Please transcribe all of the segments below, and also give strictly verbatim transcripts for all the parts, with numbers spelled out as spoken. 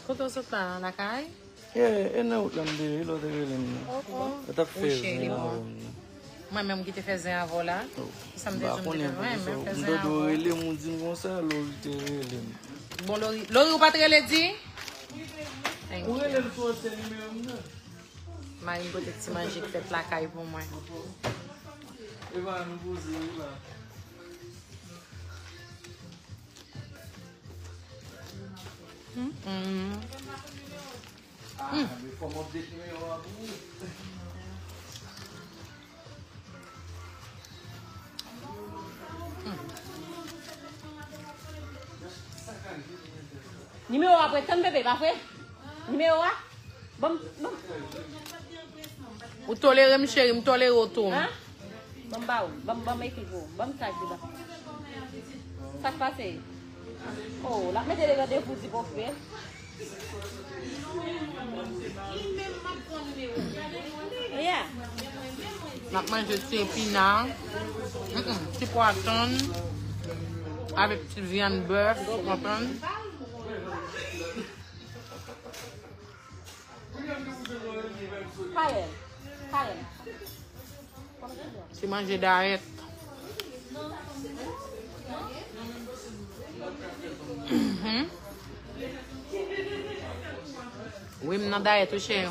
Kote w sot la, lakay? Yeah, e nan wout la m te ye, lè w te rele m nan. Oh, oh. Yo t ap fè zen avè m nan. Mwen menm ki te fè zen avè w la. Oh, m pa konnen pou kisa m tande w rele m, ou di m konsa, Lori te rele m. Bon, Lori, Lori, ou pa t rele di? Ou rele m sou ansyen nimewo m nan. Mari m pote ti manje k fèt lakay pou mwen. Eva, nou poze wi la. Mm. Ah, men fò m update nimewo a pou ou. Nimewo a prèt, tann bebe, pa vre? Nimewo a? Ban m, ban m. Ou tolere m, cheri, m tolere w tou. Hein? Ban m ba ou, ban m, ban m ekri pou ou. Ban m sa ki ba. Sa k pase? Oh, l ap mete de randevou di pou fè. Yeah. N ap manje ti epina, mm, ti pwa tann, avèk ti vyann bèf, ou konprann? Kayèl. Kayèl. Se manje dayèt. Mhm. Wi, m nan dayèt wi, cheri.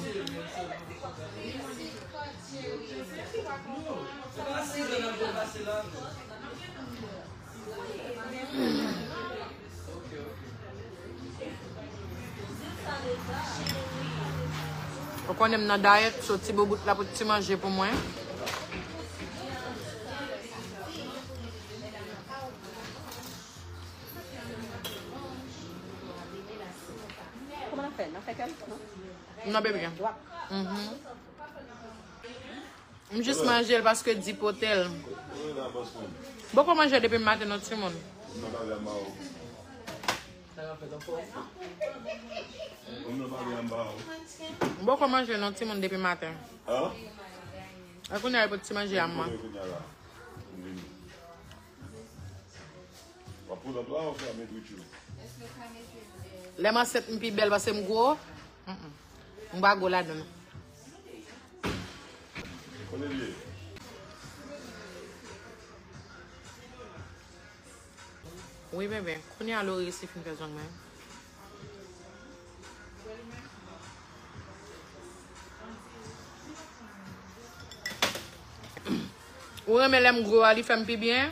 Ou konnen m nan dayèt, so ti boubout la pou ti manje pou mwen. Kòman n ap fè? N ap fè kèl, non? Non, bebe. Dwat. Mhm. M jis manje l paske di pote l. Boko manje depi maten non timoun. Boko manje non timoun depi maten. E kounye a e pou ti manje a mwen. Lè m ansent m pi bèl paske m gwo. Mm-mm. M pa gwo ladan non. Kote l ye? Wi, bebe. Kounye a Lori resi fin fè zong mwen. Ou renmen lè m gwo a, li fè m pi byen?